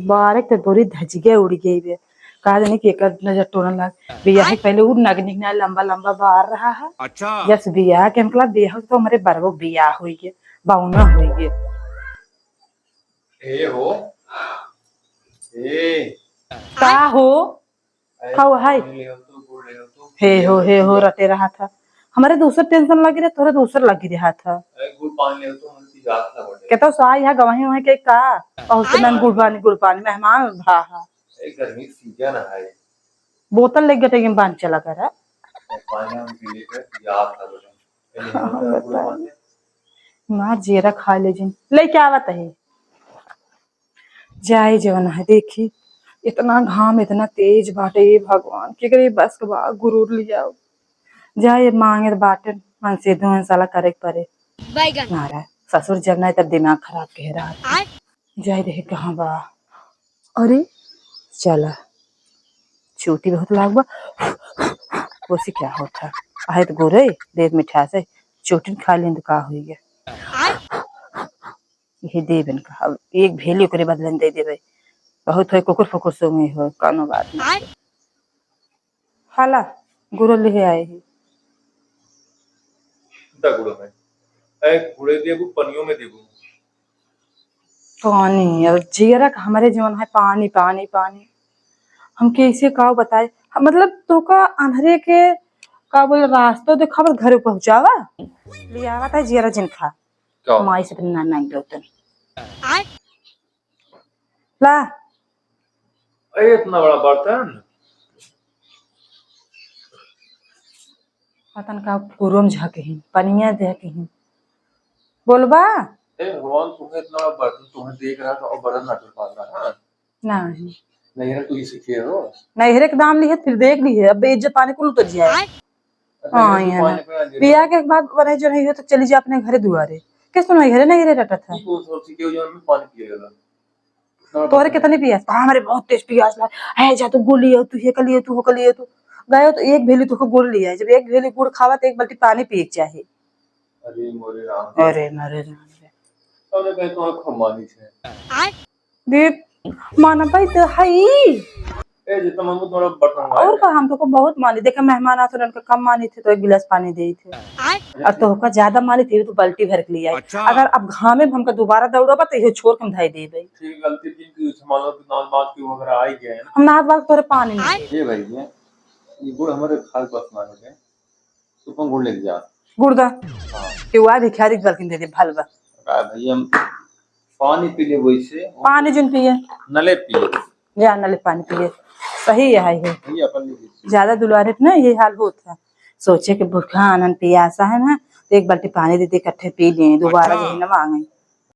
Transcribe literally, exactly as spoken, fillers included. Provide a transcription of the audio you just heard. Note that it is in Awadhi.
बारे के तो तोरी धजिया उड़ गई बे। का जाने कि एकर नजर टोना लाग। बियाह के पहले उ नगनिक ना लंबा लंबा बार रहा है। अच्छा। जस बियाह के मतलब बियाह तो हमरे बरवो बियाह होई गे, बाउना होई गे। ए हो। ए। का हो? अरे, खाओ, हाय। पानी ले हो तो, गुड़ ले हो तो। हे हो, हे हो, रटे रहा था। हमरे दूसर tension लगी रहे, तोहरे दूसर लगी रहा था। अरे, गुड़ पानी ले हो तो, हमरे पियास ना बढ़े। कहता सो आई है, गवाही हुए के का? बहुत आय। दिन गुड़ पानी, गुड़ पानी, मेहमान भा हा। ए, गर्मी के season है। बोतल लेके गटे के बांध चला कर, हाँ? ए, पानी हम पी लेकर पियास ना बढ़े। ए, ले हो तो, गुड़ पानी। मार जियरा खा ले जिन। लेके आवत है। जाए जवन है, देखी, इतना घाम, इतना तेज बाटे, ए भगवान, केकरे बस के बा, गुरूर लियाओ। जाए मांगे त बाटे, मन से दुहन साला करे के परे। बैगन। मारा, ससुर जब नहीं तब दिमाग खराब के रहा। आय। जाए रहे कहाँ बा? अरे, चला, चोटी बहुत लाग बा। वैसे क्या होता? आहे तो गोरे, देर मिठास है, चोटी खा लें तो का होई गे? आय। यही देबन का, अब एक भेली ओकरे बदले में दे देबे। बहुत होय, कुकुर फुकुर सोंगे होय, कौनो बात नहीं। आय। हाला, गुड़ो लिहे आए ही। दा गुड़ो में। ए, गुड़े देबू, पनियो में देबू। पानी, अब जियरा का हमरे जवन है पानी, पानी, पानी। हम कैसे का बताए? हम, मतलब, तोका अन्हरे के, का बोले, रास्तो देखावत घरे पहुँचावा? लियावा ता जियरा जिन खा। का? माई से अपने नाना के दो तनी। आय। ला। अरे, इतना बड़ा बर्तन। पता न का कुरम झाके ही, पनिया दे के ही। बोलबा? ए, भगवान, तुम्हें इतना बड़ा बर्तन तुम्हें देख रहा था और बर्तन ना चल पा रहा, हाँ? नहीं। नहीं है, तू ही सीखे हो। नहीं, हेरे के दाम लिहे, फिर देख लिहे, अब बेइज्जत पानी कुल उतर जाए। आय। हाँ, ये ना। पिया के एक बात बने जो नहीं हो तो चली जा अपने घरे दुआरे। किस तुम घरे नहीं रे रटत है? ई कौन सा चीज है जो हमें पानी पिए वाला? ना तोरे पता। कितनी पियास? हाँ, हमरे बहुत तेज पियास लाग। है जा तू गोली हो, तू ये कलियो, तू हो कलियो, तू गयो तो एक भेली तुको गुड़ लिया है। जब एक भेली गुड़ खावा तो एक बाल्टी पानी पिए के चाही। अरे मोरे राम। अरे मोरे राम रे। तब कहे तो खूब मानी छे। आय। दे, माना भाई तो है ही। ए, जितना मांगू तुम्हारा बर्तन और का, हम तो को बहुत मानी। देखा, मेहमान आते उनका कम मानी थे तो एक गिलास पानी दे थे। आय। और तो का ज्यादा मानी थे तो बाल्टी भर के लिया। अच्छा। अगर अब घामे में हमका दोबारा दौड़ाबा तो ये छोड़ के हम धाई दे भाई। ठीक, गलती की कि उस मानो कि नाल बात की वगैरह आई गए हैं। हम नाल बात तोरे पानी नहीं आय। दे। ये भाई, ये, ये गुड़ हमारे खाल बस ना लगे। तू अपन गुड़ लेके जा। गुड़ दा। हाँ। के वा भिखारी के बल्कि दे दे, भल बा। का भैया, हम पानी पी ले वैसे। पानी जिन पिए। नले पिए। या नले पानी पिए। सही है, है। भैया, अपन ले लीजिए। ज्यादा दुलारे पे ना ये हाल होत है। सोचे कि भूखा आनन पियासा है ना, तो एक बाल्टी पानी दे दे, इकट्ठे पी लें, दोबारा अच्छा। यही ना मांगे।